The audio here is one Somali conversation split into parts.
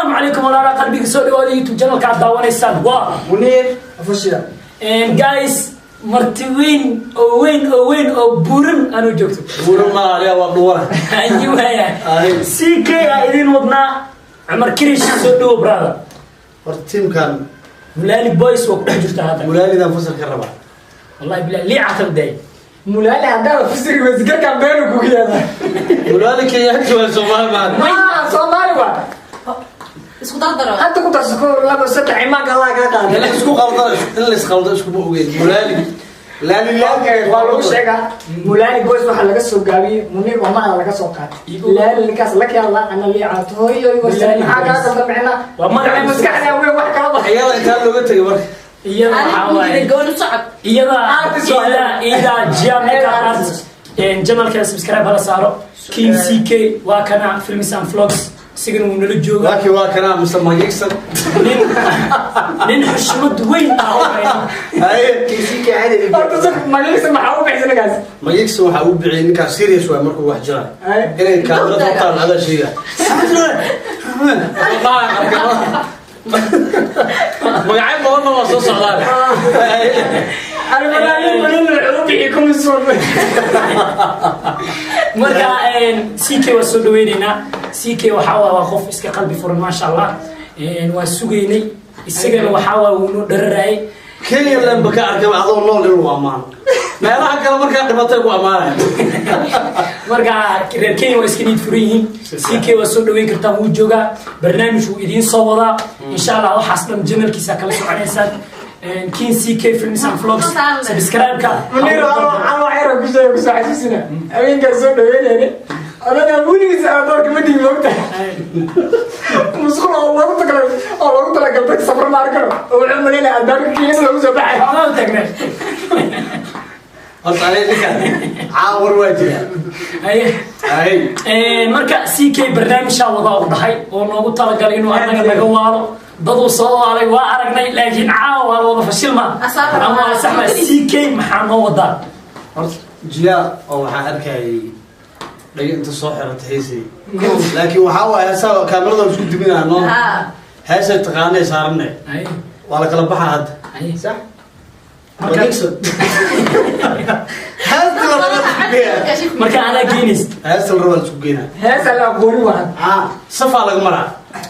Assalaamu calaykum walaalaha qalbiga, soo dhawaada YouTube channelka aad daawanaysaan waa Muniir Official. Guys, marti weyn oo weyn oo weyn oo buuran aanu joogto. Buuran ma aliya, waa dhuwana. Ayi waaya, CK aa idin wadnaa. Cumar Kirish, soo dhawo brother. Horta tiimkan Mulaali Boys waa ku dhex jirta hadda. Mulaalidan fasal ka rabaa. Wallahi billahi liica tabday. Mulaali haddaa fasiri wasigarkan beenu kugu yaada. Mulaali Kenyaati waa, Soomaali maan. Ah, Soomaali waa. Isku dardaro. Hadda ku darso kow, labo, saddex, imaanka Allah kaa qaada. In la isku qaldo, in la isqaldo iskuma ogeyn. Mulaali laali laali. Okay, waa lagu sheegaa Mulaali Boys waxaa laga soo gaabiyey Muniir oo magaca laga soo qaatay. Laali ninkaas la keenla ana liicaato hooyo. Mulaali maxaa kaa Boys. Qaldan micna. Waa magaca. Maskaxda weyn wax kala bax. Iyada intaa looga tegay marka. Iyada waxaa waaye gooni socod. Iyada Artist waaye. iyada Jia Makeup Artist channelka subscribe hala saaro. King CK waa kana, Films and Vlogs, isigana wuu nala joogaa. Laakiin waa kanaa mise Magigsan. Nin xushmad weyn ah oo hayno. Haye. Horta sug, magaciisa maxaa u bixisay ninkaas? Magigsan waxaa uu bixiyay ninkaas serious waay markuu wax jira. Haye. Inay kaamirada hortaan adaa sheega. Magacyo badanna waa soo socdaan. Almanaanin manin wuxuu u bixiyey kumisuun. Marka CK waa soo dhaweyneynaa. CK waxaa waa qof iska qalbi furan, maasha Allah. Waa sugaynay isagana, waxaa waa wuu noo dhararayay. Kenya lanba ka arkay adoo nool inuu ammaano. Meelaha kale markaa dhimatay ku ammaanaya. Marka reer Kenya waa iska niid furan yihiin. CK waa soo dhaweyn kartaa, wuu joogaa, barnaamij wuu idiin soo wadaa insha Allah. Waxaas dhan channelkiisa kala soconaysaan, King CK Films and Vlogs, subscribe-ka. Muniir hal wax yar oo ku sheego kusoo xasuusina. Habeenkaa soo dhaweynayne anaga weligiis adoorka ma dhigi, moogtahay, musqul oo loogu talagalay dadka safar ma arkano oo wuxuu malaynaya albaabka Kenya loogu soo baxay. Waxbaa u taagnay. Horta aniga ninkan caawar waa jira. Haye. Ay. Marka CK barnaamijaa wadaa u dhahay oo noogu talagalay inuu annaga naga waalo. Daduu soo waalay waa aragnay, laakiin caawa waa la wada fashilma. Asaaba. Ama waa saxma? CK maxaa noo wadaa? Horta jiyaa oo waxaan arkayay dhaga inta soo xirata heesay, laakiin waxaa waaye heesaa kaamirada isku diminaa noo. Heesay taqaanay saaranay. Haye. Waa la kala baxaa hadda. Haye. Sax. Marka Magigsan heesta la raba la isku geeyaa. Marka anaa geenays. Heesta la raba la isku geenaa. Heesa la aqooni waa. Safaa laga maraa.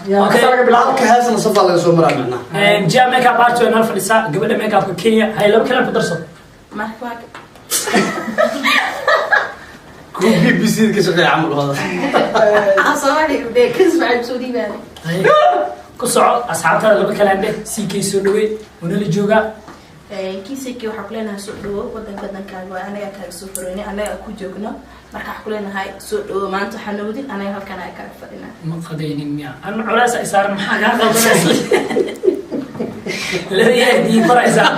Yaa Okay. laga bilaabo. Halka heesna safaa laga soo maraa macnaha. Jia Makeup Art waa nala fadhisaa, gabadha makeupka Kenya. Hay, laba kalaan ku darso. Marka waa Kuwa BBC ka shaqeeya camal wada. Ah, Soomaali dee kas waxay soo dhiibaan. Haye. Ku soco asxaabtada, laba kalaan dheh. CK soo dhawey, wanala joogaa. Kiisaki waxaa ku leenahay soo dhawo wadanka, wadankaaga waa, anaga kaaga soo fureyne, anaga ku joogno. Marka waxaa ku leenahay soo dhawo. Maanta waxaa noodin anaga halkan aa kaaga fadhinaa. Ma qadaynin miya? An culays ay saaran, maxaa kaa qaldanaysa? Laba yaad ii baraysaa.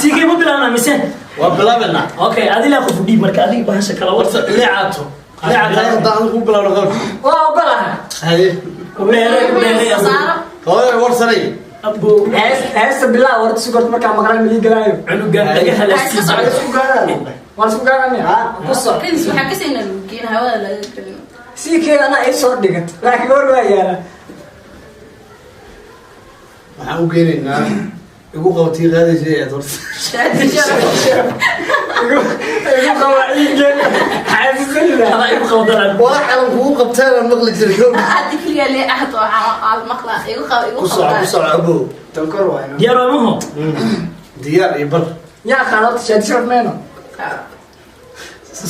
CK ma bilaabnaa mise? Waa bilaabenaa. Okay, adilaa qof u dhiib marka adiga bahasha kala Horta warta. Leecaato leecaato haddaan adigu ku bilaawno qalka. Waa ogolaha. Haye. Udheere udheere. Saaro. Hooyo warsanay. Abo. Heesta bilaa horta si gorta markaa maqlaan malii galaayo. Cunugan dhagaha la Ha, iska sii. soco. Isku gaaraan, waa isku gaaraan, ku soc. Kadis waxaa kasayna lagu geena hawada laga gelin. CK anaa ii soo dhigat, laakiin war waa yaala. Waxaan u geenaynaa igu qabatii qaadaysa ee horta. Igu qaba iigeen xaasisanida. Adaa igu qaldanaan. Waa xalan kugu qabteen aan maqli jiray. Aad keliya lee ahad oo aad maqla igu qaba igu Ku soco, ku qaba. soco abo. Tankor waay. Diyaar waa maho. Diyaar iyo bar. Yaa qaada horta shaadi sharaf meeno.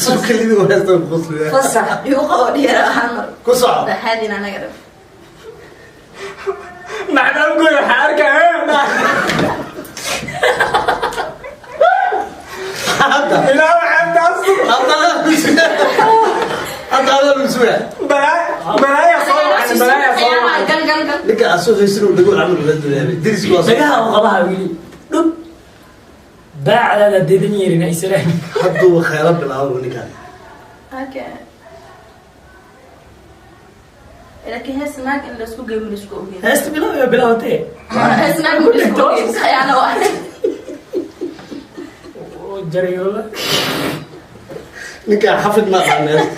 Soo kelidii waa heestan ku qosliya. Fasax. Igu qabo dheer ahaan mar. Ku soco. Haadin anaga dhab. Macnaa goy waxaa arkaa. Hadda ilaa waxaa taasu. Hadda adaa lagu sugaa, hadda adaa lagu sugaa. Balaaya soo wacay, balaaya soo wacay. Gal gal gal. Ninka asoo haysan uu dhago camal ula duleebay derisku waa soo Dhagaha u qabaha wili dhub baacdaada dedan yeerin ay salaam. Hadduu khayla bilaabo ninkan. Okay. Laakiin hees naag in laisku geeyo ma laisku ogeyn. Heesta bilaw iyo bilawatee. Hees naag ma laisku ogeyn, khiyaano waa. Jariyoola. Ninkan xafid ma aqaaneen.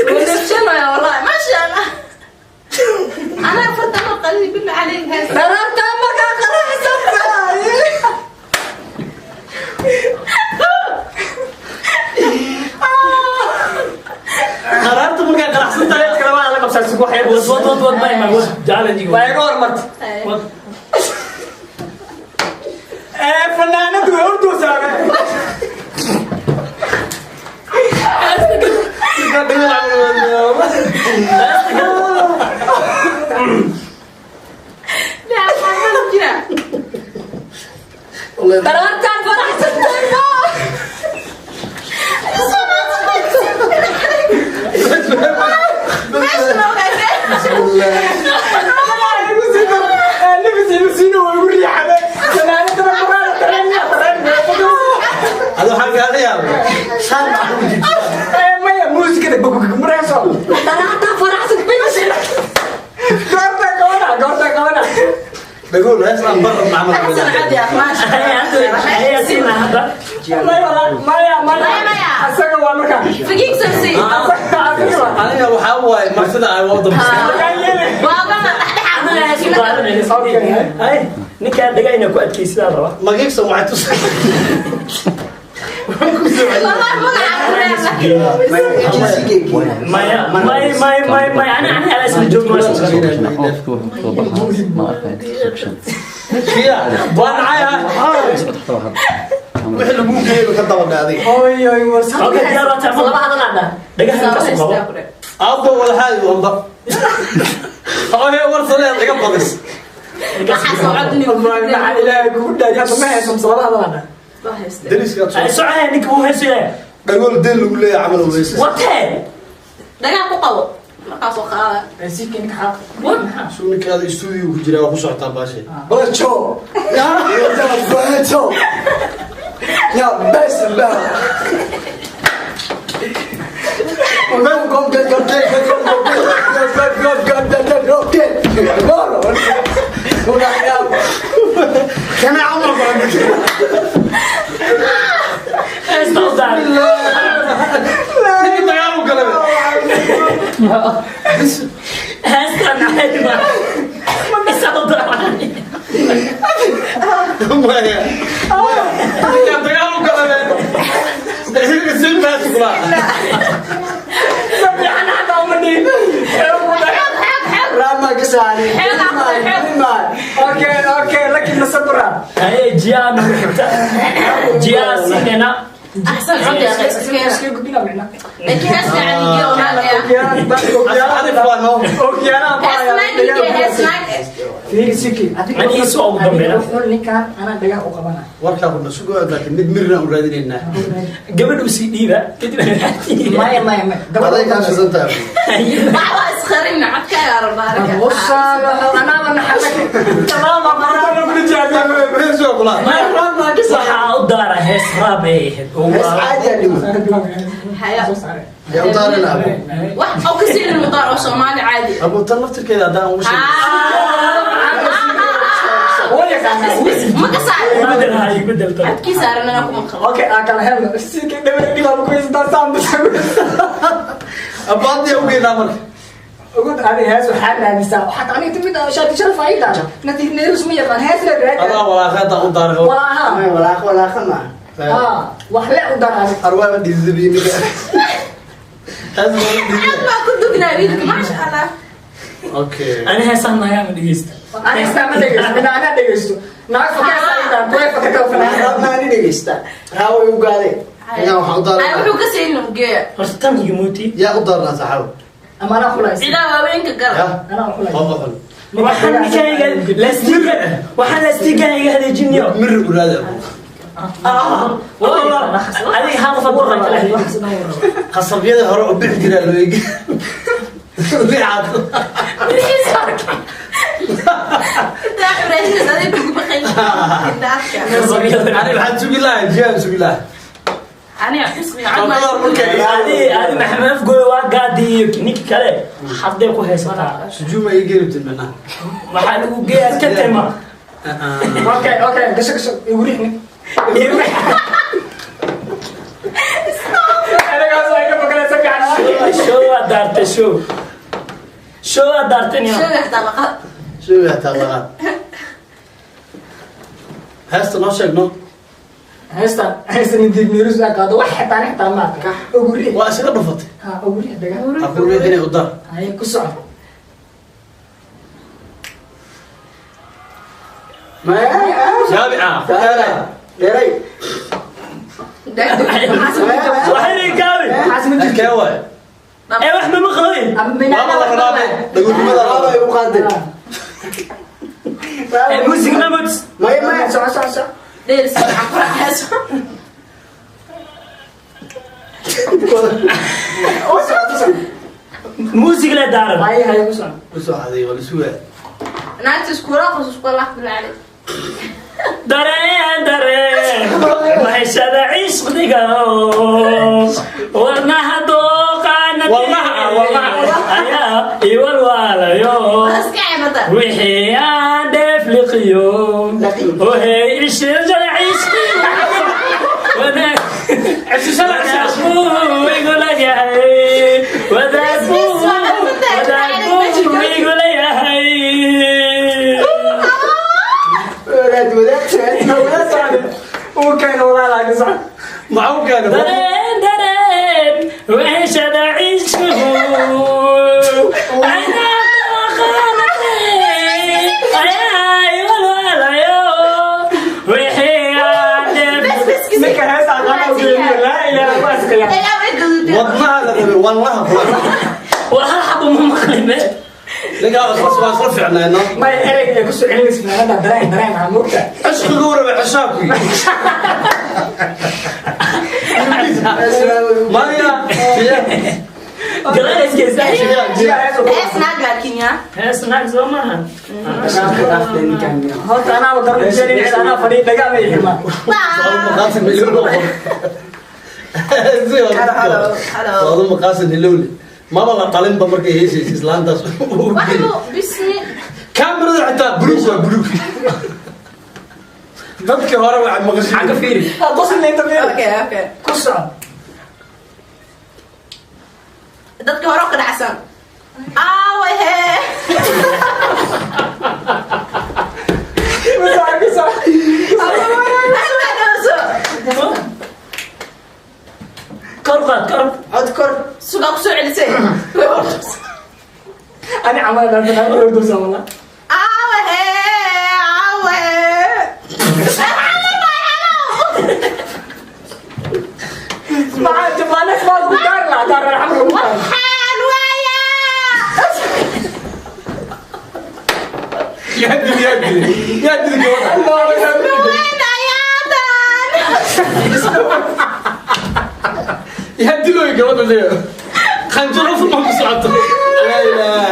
Wadajanaya wallahi, maasha Allah. Anaa farta. qalin billah عليك Daraarta markaa qaraxsan tahay. Qaraarta markaa qaraxsan tahay. Kala waa la qabsaa sugu xeer. Wad wad wad wad may may wad challenge. Waa iga hormartay. Wad. Ee fanaanadu way ordoosaa. لا ما jira Daraartaan faraxsan tahay. meesha loogaasay Adu waxaan kaaga yaabay. Saan baa ugu jirta. Dhagool hees aan barra macmal. أحسن عاد يا ما شاء Haya siina hadda. فقيك سمسي Aniga waxaa waaye martida ay waa dambaysa. واقعنا Anaga hees u daadanayna. Ay ninkaan dhaga inaa ku adkaysidaa rabaa. Magiigsan waxay tusay. والله ما Maya may may may may ani ani ala isla joogno. Kiya, waa nacay ha. Wixii lagu geeyay ka daba dhaaday. Okay, diyaar waa tahay. Dhagaha ka soo qabo. Aabbo wada xaadi wamba. Hooyo war salee iga badis. Dariska Ay socaya ninka wuu heesaya. Dhagool deel lagu leeyahay camal weys. Watee. Dhagaa ku qabo markaas oo qaada What? Suuninkaada studio ku jira waa ku socotaa baashe. Heesta u daar. Ninka dagaal u galay. Heesta nacay ma. Isa u daar. Maya. Ninka dagaal u galay. Hilibka siin baa sugulaa. Haye jiyaa nagu xigta. Jiyaa siinayna. أحسن عد يا أخي لكن هسه يعني يوم هذا Asxaabta waa noo. هسه Ani soo ugu dambeeyna. Warkaa ku nasugo laakiin mid mirna u raadinaynaa. Gabadhu sii dhiiba kadib Aday kaa shidan tahay. ما اسخرنا عدك يا رب Hees waa kulaa. Waxaa u daara hees raab ay ahayd. Yaa u daarina abu. أو كثير المطار أو صومالي عادي Abu tan laftirkeeda haddaan ugu sheegay. ما كسر Bedel ha igu bedel tan. عدكي صار أنا أكون خلاص Abu hadda yaa u geynaa marka. Adaa walaaqa haddaan u daaray. Arwaaba dhididabiyo ninka. Hees waa la dhidida. ما كنت دقنا بيدك ما شاء الله Okay. Ani heesaan nagaa ma dhegeysta. Yaa waxaan u أنا daarnaa. وحو كسر إنه جاء Horta tan iga muuti. Yaa u daarnaa saxaabo. إذا وين كقرا Yaa. Qofka xun. Waxaan ninkayga lastiga waxaan lastiga iga haleejinayo. Mir u raadi abu. Wallah adiga hal qof aad kala Qasabyada hore u bixi jiraa loo eegi. Bixaad. أنت عرفت هذا بخيل أنت Ani waxaan sugi lahaa, jiyaan sugi lahaa. أنا أحس Qofka markay Adi adi Maxamed Afgoy waa gaadi iyo ninki kale hadday ku haysataa. sujuuma ii geeribtin macnaha. Waxaa lagu geeyaa ka tema. Show waa daartay show. Show waa daartay niyo. شو طبقات Sugaa taqaan. Heesta noo sheeg no. Heestan intii miirus aa qaado wax xitaa xitaa ma arka. Ugu riix. Waa isaga dhufatay. Ha, ugu riix dhagaa. Ha ku riix inay u dar. Hay ku soco. Gaabi ah. Dheeray. Dheeray. Waxay gaabi. Kee waay? Ee wax ma maqlayn. Waaba la rabaabe. Dhagoolnimada Raaba ay u qaaday. Ee music namut. Maya maya. Soco soco soco. Dheer si waxaan ku raaxayso. Music la daaran. Hay hay ku soco. Ku soo xaday waa la sugaa. Naagta isku raaqos isku lax bilacali. Dareen dareen maheshada cishqiga wadnaha dooqaana Walnaha, walnaha. Ayaa iwalwaalayo Iska ceebada. Wixii aan dheefliqiyo ohey ishada cishqiga wadaag wadaag igula yahay wadaag wadaag igula yahay. Wadaad wadaad. Wadaad uu keeno walaalaa ka soco. Maxaa u keenay? Dareen dareen weheshada cishqigu Ninka heesa aqaana u geeyo laa ilaaha waa iska yaa. Wadnaha la rabay walnaha. War hal xabo ma maqlime. Ninkaa waa isla fiicnay no. May ereyga ay ku soo celinaysa fanaanada dareen dareen maxaa moogtaa? Cishqigu u rabay cishaabku. Maya. Galaaskeesa. Hees naag laakiin yaa. Hees naag soo maaha. Horta anaa daran jeelin cid anaa fadhiya dhagaa bay xirmaa. Maqaasin hilowle. Waadu maqaasin hilowle. Maba la qalinba markay heesaysa islaantaas. Waxba bismi. Kaamirada xitaa buluug waa buluug. Dadkii hore waxay maqashay. Xagga fiiri. Qosl inta fiiri. Okay okay. Ku soco. Dadka hore oo ka dhacsan. Aawe hee. Ku soco ku soco. Kor qaad kor. Cod kor. Sugaa ku soo celisay. Ani camal dhan dhan ordursan wallah. Aawe hee aawe. Maxaa jabaanes baa ku daar la daar alxamdu lillaah. Waxaan waayaa. Yaa dili yaa dili. Yaa dili gabadha. Weyn ayaadan. Yaa dilooy gabadha leeyahay. Qanjaro furma ku socoto. Laa ilaaha.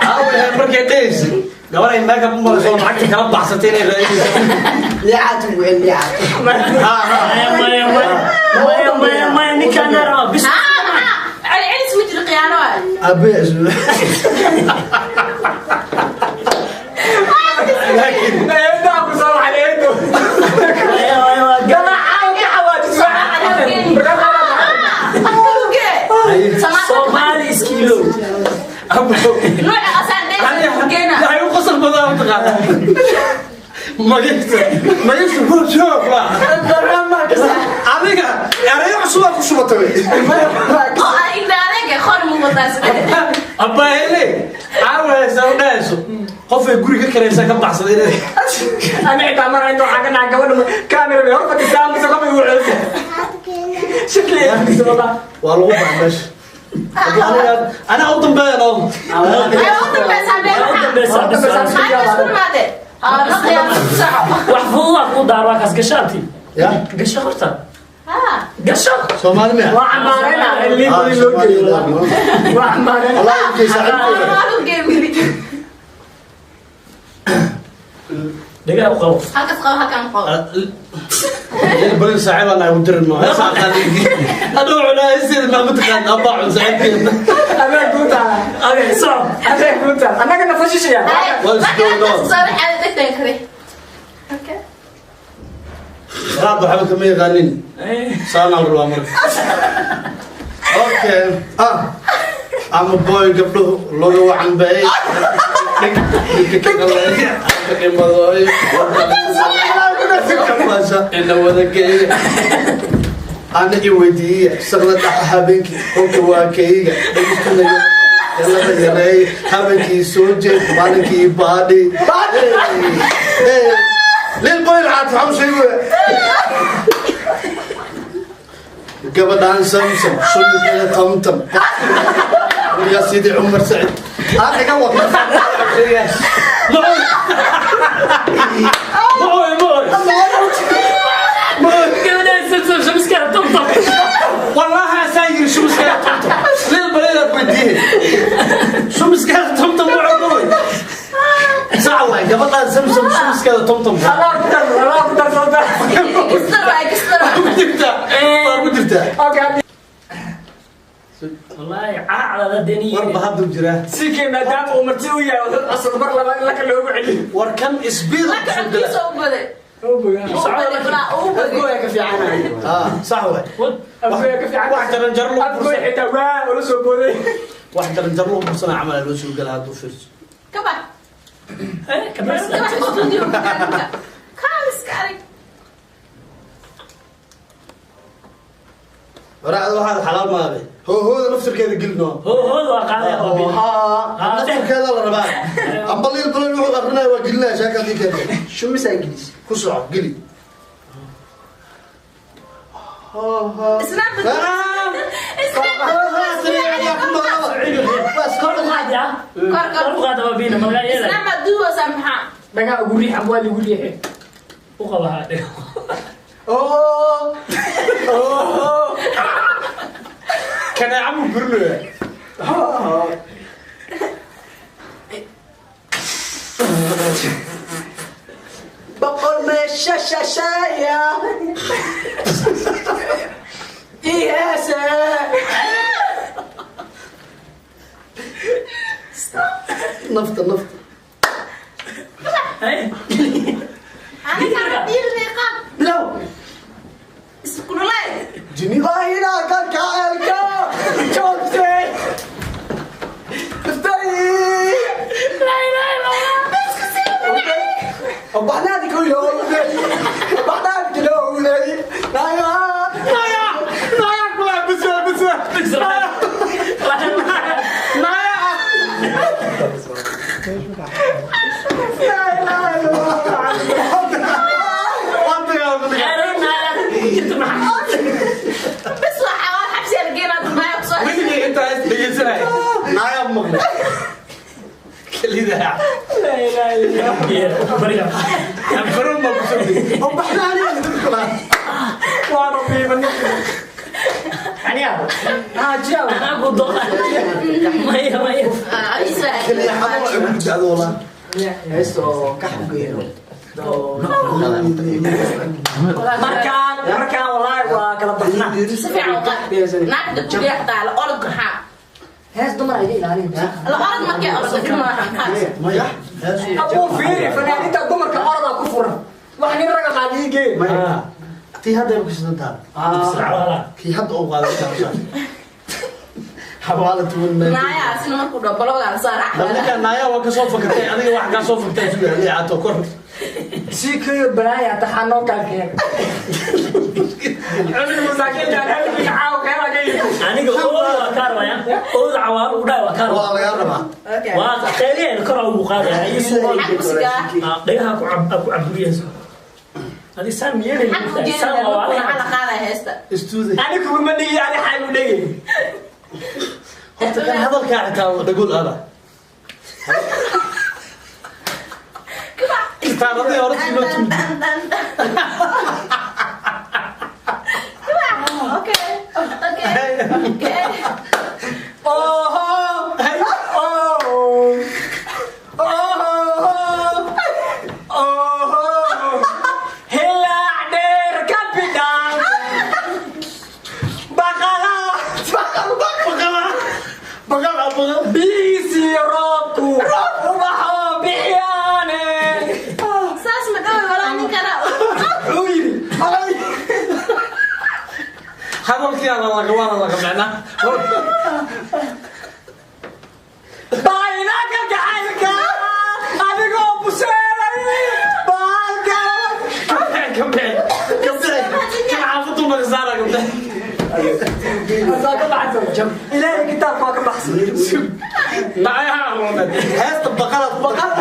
Aawe markay dhahaysay gabar ay makeup u marayso oo lacagta kala baxsatay inay raadinayso. Liicaad ugu cel liicaad. Maya maya maya maya maya ninkaan rabaa bis. Celcelis ma jiro khiyaano waay. Abe laakiin Eedaa ku soo waxay eedo. Maya maya waa Galaca ka xawaajis. Soomaali iskiilo. Abo Nooca asaan dhees geena. Waxay u qosol badan mataqaana. Magaysa magaysa ku joog la. Adiga erayo cusub aad ku shubatay. Oo ay inta adeega qor muuqataa sida. Abba hele caawa heesa u dhahayso qof ay guri ka karaysa ka baxsaday inay Ani xitaa mar inta waxaa ka dhacay gabadha kaamira bay hor fadhisaa mise qof igu celisa. Shakli ay fadhiso wallah. Waa lagu baxay meesha. Anaa u dambeeya no. Ay u dambaysaa been Waa u waxa. dambaysaa bis. Maxaa isku imaade? Aa la khiyaano ku soco. Wax fudud aa kuu daar waa kaas gashaanti. Ya Gasho horta. Ha. Gasho. Soomaali miya? Waa camaarena in liin loo geeyo. Waa camaarena. Wallahi intay saaxiibkooda. Waa u geey wili. Dhagaa u qabo. Halkaas qabo halkaan qabo. Balin saaxiib aan ugu dirin ma heesa qaadigi. Haduu cunaa heeseeda ma mataqaan abaa cun saaxiibkeena. Adeeg kuu taala. Okay, soco. Adeeg kuu taala. Annaga nafashishiya. Waa isku Marka soo waxaa dhigtan kare. Okay. Raab waxba kama yaqaanin. Saanaa la rabaa marka. Okay. Ah. Ama boy gabdhuhu looga wacan bay ina wada geeya ana i weydiiya saqda dhaxa habeenkii qolka waa kayga dhegeystanaya yalada yareey habeenkii soo jeed maalinkii baadhi lil boy lacag waxaan sheegaya gabadhaan samsam shulkeeda tamtam يا سيدي عمر سعيد هذا قوة قبل شو مسكرة تمطم والله ساير شو مسكرة تمطم ليه بليلة بديه شو مسكرة تمطم وعمري صعوة قبل سمسم شو مسكرة تمطم الله أكبر الله أكبر كسرة كسرة بدرتا اوكي والله عاعلة الدنيا warba hadda jira سيكي ما دام ومرتي ويا اصل مر لما لك اللي هو علي war kan isbiid Laka codkiisa u baday. U baday walaa u baday. Afgooya ka fiicanay. ah sax way افويا كفي wax jaran jar lagu افويا حتى waa ولا soo booday wax jaran jar lagu bursana camal loo soo galaa haduu fiirso Ka bax. كمان Ka bax studio ka. Kaaliska arag. waraacda waxaa xalaal maabe hoohooda naftirkeeda gelino هو هو قاعد haa naftirkeeda la rabaa ambaliil balan wuxuu akrinaya waa gelinaya sheekadii keentay Shumis Ingiriis. ku soco geli Isna baday. Isna kor u qaad yaa Kor kor u kor. qaad ama biina malaga Isna yeelay ma duwa samxa. dhagaa ugu riix ama waa lagu riixay u qaba ha oo oo kaneeca buu burinaya Boqol meesha shashaya. Iheese. nafta nafta Aniga diir riiqa. Bilow. Iskululay. jini Baahida kalkacelka joogtay. Iftay. la ilaha illa allah Baxnaadi ku ilowday. Baxnaadi ku ilowday. Naya. naya naya kula bis bis bis naya la ilaha illallah Bas waxa waa xabsi argena ma soo. weligay intaa is dhegeysanaya naayaa maqlay kelidaa la ilaha illallah anfaruun baa kusoo degay baxnaani kula waa rabiiba aniga ah jiyaa انا اقول ضغط مية مية Isa. keliya xabad waa ugu dacdo walaa Heesto ka xubgeeno. markaan markaan wallahi waa kala baxnaa Si fiican u qaad. Naagta ku riixdaa la orod maxaa. Hees dumar ay ilaalin. La orod markay orod kuma maxaa. maya abuu fiiri fanaaniinta dumarka orodaa ku furan wax nin raga qaadiigee maya tii hadda ay ku shidan tahay kii hadda uu qaaday xawaala tuwan Naaya asina markuu dhaw balooga la saaraa. ninka naaya waa ka soo fakatay adiga wax ka soo faktay sida leecato kor sii kayo balaaya taxaa noo kaalkeen cunug masaakiinta alhamdulillah caaw keena ka yimid aniga ooda waa kaarwaya ooda cawaar u dhaay waa waa kaarwa laga rabaa waa qeyliyeen kor ugu qaadaya iyo suuqa Xaq ku sigaa. dhagaha ku cab ku caburiyayso adi saan yeelay Xaq u saan jeeda waa waxaa la qaadaa heesta. istuuday ani kuguma dhigi ani xaa igu dhegi horta kan hadalkaa xitaa dhagol ada kitaaradii hore si loo tumi Dan dan dan. Okay. Okay. Okay. oho oh oho oho hilaac dheer ka bidhaan baqala baqal baqal biisi roobku ubaxoo bixiyaane Saas ma dhaw walaa ninkana. wuxuu yidhi hadalkii ana laga waana laga micnaa Heesta baqala baqala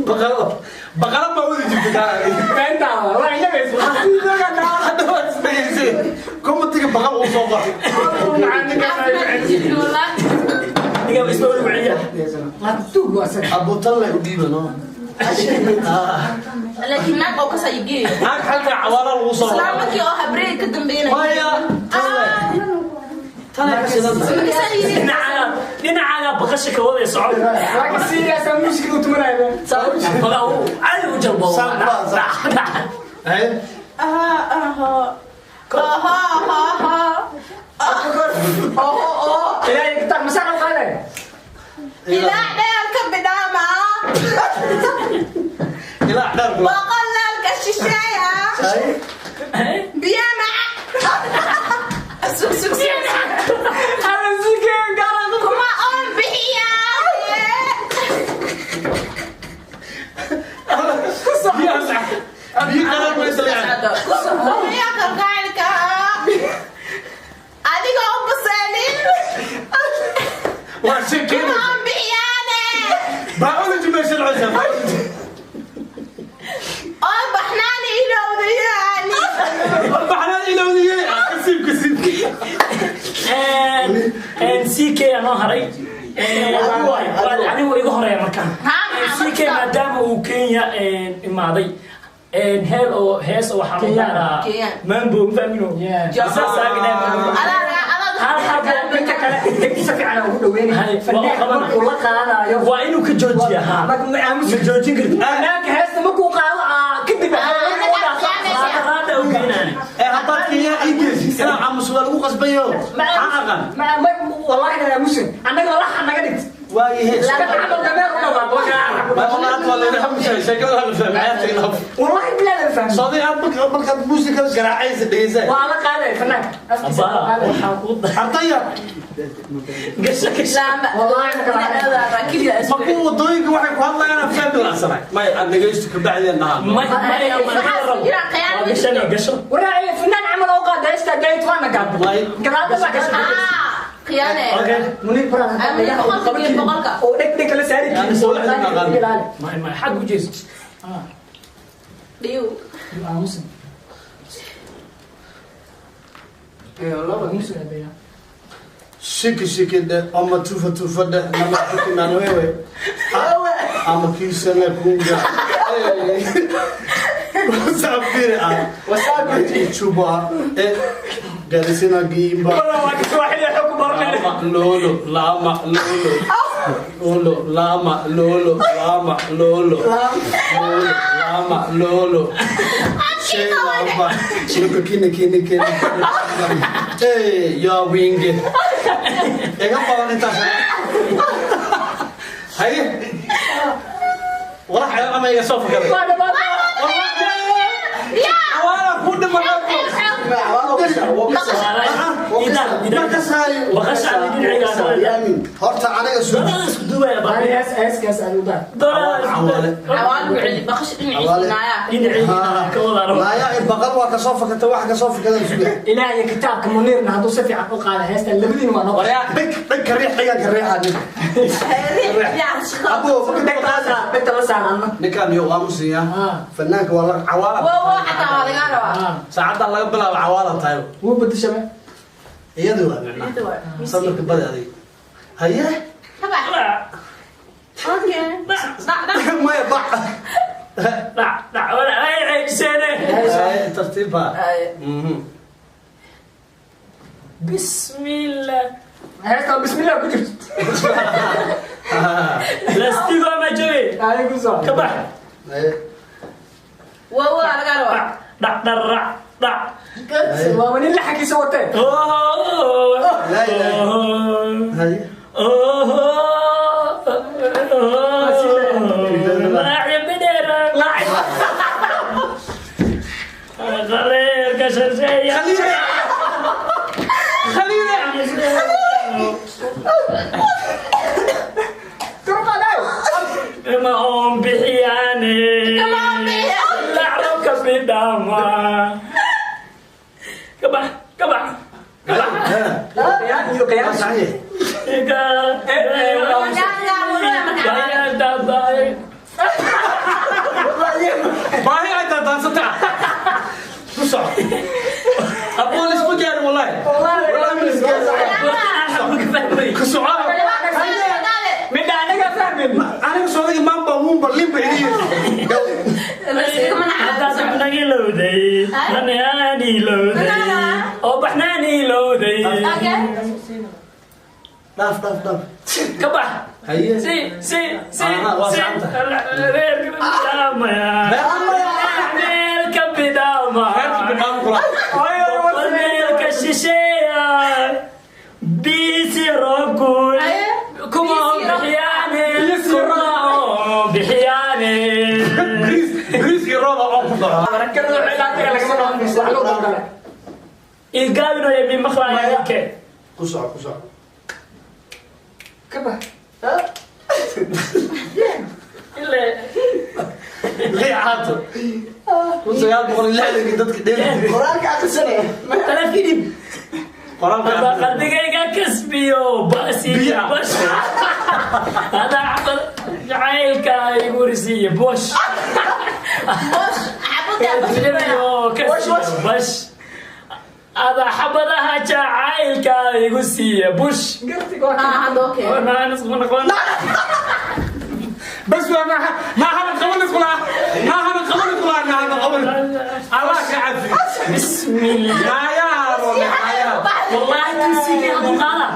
baqala baqala ma wadi jirta Beenta wallahi inaga hadda waad isdhegeysay komatiga baqal uu soo qoray Ninka isma weli wiciya. Tuug waa sax. Abu Talle u dhiibano. Laakiin naag oo kasoo iibgeeyo. Naag xalka cawaala lagu soo Isla markii oo habreey ka dambeynaya. Maya tale ka shidan. Dhinacaaga dhinacaaga baqasha ka wada soco. Laakiin serious aan mushkil u tumanaya. Baqa uu caadi u jalbo. Hey. Ah ah ah ah ah. Ilaahay kitaab masaan u qaaday. Ilaa dheer ka bidaama. Ilaa dheer kula. Boqolaalka shisheeya. Biyo maca. Sug sug sug. Alla sikeen garan. Kuma oon bixiya. Biyo qarar ma isla Biyo kalgacalka. Adigoo u baseelin. Waa sheekeen. Kuma oon bixiyaane. Biology ma sharcisa. Oo baxnaani ilowdayaani. Baxnaan ilowdiyay. Kasiib kasiib. CK anoo haray. Anigu iga horeeya markaan. CK maadaama uu Kenya imaaday heel oo hees oo waxaa lagu daaraa mambo ma fahmino. Saas aaginaa hal xabo Inta kale degtiisa fiican ugu dhaweynay. Fanaanka markuu la qaadayo waa inuu ka joojiya ha. Marka ma aamus Ma joojin kartid. Fanaanka heesta markuu qaado kadib Raada u keenaan. Ee haddaad Kenya ii geysid inaan aamuso waa lagu qasbayo. Ma aqan. Ma wallahi inaan aamusin. Annaga laxa naga dhigt. Waayahe. Kan camal dameer u dhawaaq. Wallahi bilaa la fahmo. Sooday aad markaad muusikada garaacaysa dhegeysa. Waa la qaaday fanaanka. Afkiisa la qaaday. Waxaa ku Ardaya gasho gasho. Wallahi ma kala ma kuwa wadooyinka waxay ku hadlayaan aan fahmi la'sanay. May aan dhegeysto ka bacdeen nahaa. May may gasho gasho. Waraaci fanaan camal oo qaada heesta gayt waana gaab. Gadaal baa gasho. Khiyaane. Okay. Munir Brother. Munir boqolka iyo boqolka. Oo dheg dheg kala saari. Yani soo lixdan aqaan. May may xag u jeeso. Dhiw. Aamusin. Aamusin adeeya. Shiki shiki de ama tufa tufa de nama tuki nana wewe. Ama kisana kunga. Wasafiri ah. Wasafiri. Chuba. Garisina gimba. Wala waa Kiswahili xog baranay. Lama lolo lama lolo. Lolo lama lolo lama lolo. Lolo lama lolo. Lama. Chinuka kini kini kini. Hey, ya winge. Iga badan intaas. Haye. Walax ama iga soo fakaday. Waana ku dhiman. Horta aniga soo isku duwaya baa. Hees heeskaas aan u daar. Cawaal ku celi baqash dhinaciisa naaya. Dhinacii ka wada. Laaya baqal waa ka soo fakatay wax ka soo fakaday suga. Ilaahay kitaabka Munirna hadduu si fiican u qaado heesta labadiina waa noo. Waryaa Dhig dhig ka riix dhigan ka riixaa nin. Abo Dhegta la saar, dhegta la saar anna. Ninkan iyo aamusiya. Fanaanka waa la Cawaala. Waa waa xataa waa laga rabaa. Saacaddan laga bilaabo cawaala tahay. Wuu bedeshay. Iyadu waa micnaha. Samirka badi adig. Haye. Haba. Okay. Dhac dhac. Maya bac. Dhac dhac wala ay ceebsene. Haye tartiib baa. Bismillah. Heesta bismillah ku jirto. Lastigo ma joogay. Ay ku soo. Ka bax. Waa waa laga rabaa. Dhac dhac dhac dhac. Waa wani laxankiisa watee. Oh. La ilaha. Haye. Oh. لاعب بديرة Laacib. قرير كشرشية خلينا خلينا Turqa laaw. ما هم بحياني Kama oon bixiyaane. لعبك بدما كبح كبح كبح Qiyaan iyo qiyaan. Saxiix. Soco. Abuu lisma gaarin, wallahi, wallahi ma lis gaarin. Ku soco. Midha anaga fahmin. Aniga soodagi maamba wuumba limba idiin. Haddaad nagi lowday, nanaani lowday oo baxnaani lowday. Dhaaf, dhaaf, dhaaf. Ka bax. Haye. Si si si. Aha, waa si saxanta. Reerka bidaamaya, meelka bidaama. Reerka bidaama kula. Meelka shisheeya biisi roobku kuma bixiyaane, kuma bixiyaane. Bariis, bariis iyo rooba oo ku dhaco. Kan wuxuu ilaa taga lagama noqon, wax loo daldalay. Ilgaabinoya mi maqlaaya ninke. Ku soco, ku soco. Ka bax. Ile. Liicaato 1960-kii dadka dheeli jiray. Qoraalka akhrisanaya. Talafidib. Qoraalka. Hada qalbigayga kasbiyo basi. Biyaha. Bash hada cabad jacaylka igu risiiye bosh kasbiyo bash ada xabadaha jacaylka igu siiye bush. Gartiga waa kan. Naan isku noqon. Bas waa maaha, maahana qaban iskula, maahana qaban iskula, maahana qaban. Allah ka cafi. Bismillah. Naayaa naayaa. Wallahi kinsigii hadu qaada.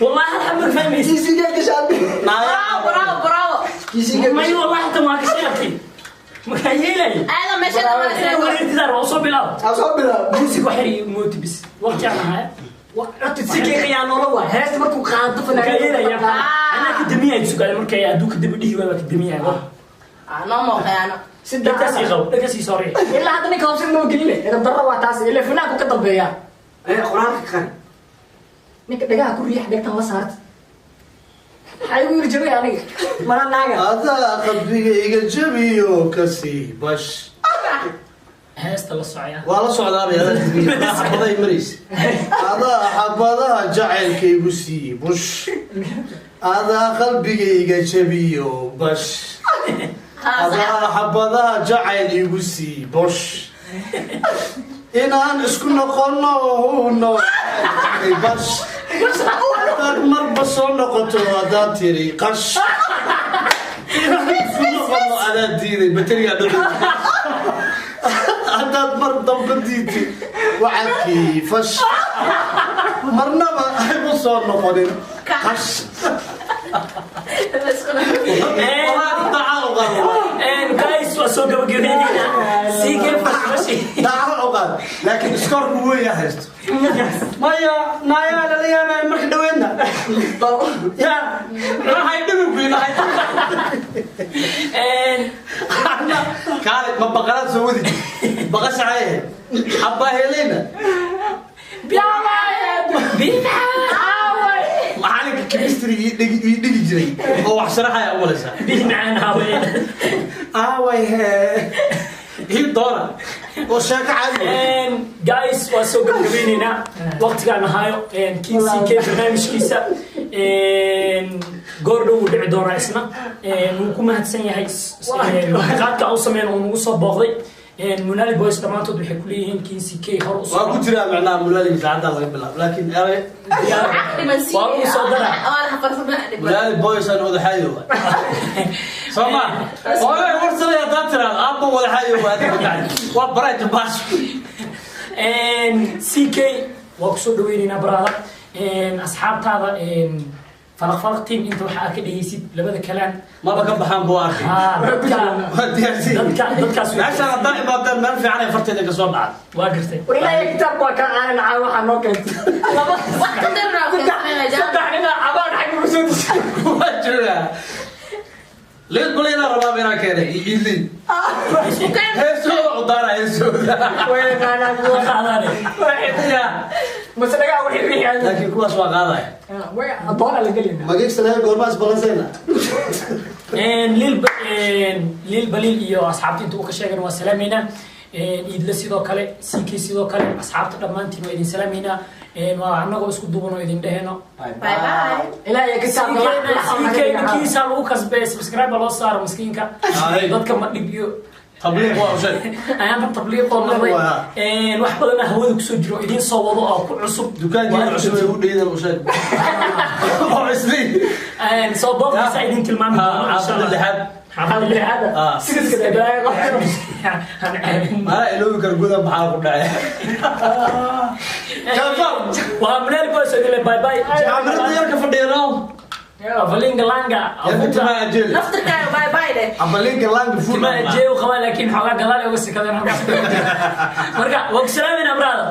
Wallahi alxamdu fahmaysa. Kiisiga gashaan. Naayaa. May wallahi tan waa ka sheegtay markaa yeelay wareertidaar waa usoo bilaab. Soo bilaab. Music waxay mooti bis waqti aan ahaa. Horta si kay khiyaanoola waay heesta markuu qaado. Markaa yeelaya fanaanada. Anaa ka damiyay sugaale markay adduunka daba dhihi waay waa ka damiyay. Si dhagkaasii daacad. Qabo dhagkaasii sorry. Ilaa hadda ninka hobsin ma geline, edab darro waa taas, ilaa fanaanku ka dambeeya. Qoraalka qari. Ninka dhagaha ku riix, dhegtan la saarta. Maxaa igu yiri jabay aniga mana naaga. Adaa qalbigayga jabiyo kasii bash. Heesta la socaya. Waa la socdaabay, adaa xabaday maraysa. Adaa xabadaha jacaylkaygu sii bush, adaa qalbigayga jabiyo bash, adaa xabadaha jacayl igu sii bush, inaan isku noqono huno bash, hadaad marba soo noqoto haddaad tiri qash, inaan isku noqono adaa diiday baterigaa dhow, haddaad mar dambe diidtid wacadkii fash, marnaba aygu soo noqonin qash. Wallahi daaca u qaad. Guys, waa soo gabagabeynayna CK fashi. Daaca u qaad, laakiin iskoorku weyn yaa haysto. Maya naayaa lala yaabay marka dhaweedna ya maxay dhibi ku ilahay kaale ma baqaraad soo wadi jir baqasha caye xabaa helayna. Macalinka chemistry ii dhigi jiray oo wax sharaxaya u malaysaa. Bihi macaan haween. Aaway hee ii doona. Oo sheeko caadi. Guys, waa soo gabagabeyneynaa waqtigaan ahaayo. King CK barnaamijkiisa goor dhow wuu dhici doonaa isna. Wuu ku mahadsan yahay qaadka u sameyn oo nagu soo booqday. Munali Boys dhammaantood waxay ku leeyihiin King CK hor u Waa ku jiraa macnaha mulaaliga saacadda laga bilaabo, laakiin eray. Waa lagu soo daraa. Mulaali boys aan wadaxaayo soo ma hooyo warsanaya haddaad tiraado aabbo wadaxaayo waa adiga bacdi waa baraja baash. CK waa kusoo dhaweyneynaa baraada asxaabtaada Falaq Falaq team inta waxaa ka dhegeysid labada kalaan. Maba ka baxaan buu arkay. Dadka Waa diyaarsi. Dadkaas meeshaan haddaa imaadaan meel fiican ay farteeda ka soo dhacda. Waa gartay. War ilaahay kitaabka waa kaa aanan caa waxaa noo keentay laba saddex dhinac cabaan xagga ku soo dishay. Waa jiraa liid baliina rabaaba inaan keenay iyo iidliin heesooda cudaara heesooda. Way yaqaanaan Ma qaadaane. Ya. Mase dhagaa wixii riixay. Laakiin kuwaas waa qaadaya. Way adoona la gelina. Magigsanahay goormaas balansayna. Lil Lil Baliil iyo asxaabta inta uu ka sheegan waa salaameynaa. Iidle sidoo kale, CK sidoo kale, asxaabta dhammaantiin waa idin salaameynaa. Waa annagoo isku duuban oo idin dheheno. Bye bye. Ilaahay kitaabka. CK ninkiisa lagu kasbay subscribe loo saaro miskiinka. Ay. Dadka ma dhib iyo Tabliiq waa u sheeg. Ayaantan tabliiqoo noqday. Waa. Wax badanna hawada kusoo jiro, idiin soo wado oo ku cusub. Dukaankeeda cusub ay u dheydan u sheeg oo Islii. Soo booqdiisa idin tilmaami doono, insha Xaafadda Allah. lixaad. Xaafadda lixaad. Ah. Sidiska dheer. Maala iloobi kara gudan maxaa ku dhacay. Waa Manaal Boys oo idin leh bye bye. Kaamirada yarka fadhiyano. Valinga langa. Yarka timaha jeel. Naftirkaaga bye bye leh. Abalinka langa full. Timaha jeew qabaa, laakiin xoogaa gadaal ay uga sikadeen halkaas. Marka waa ku salaamayna, brother.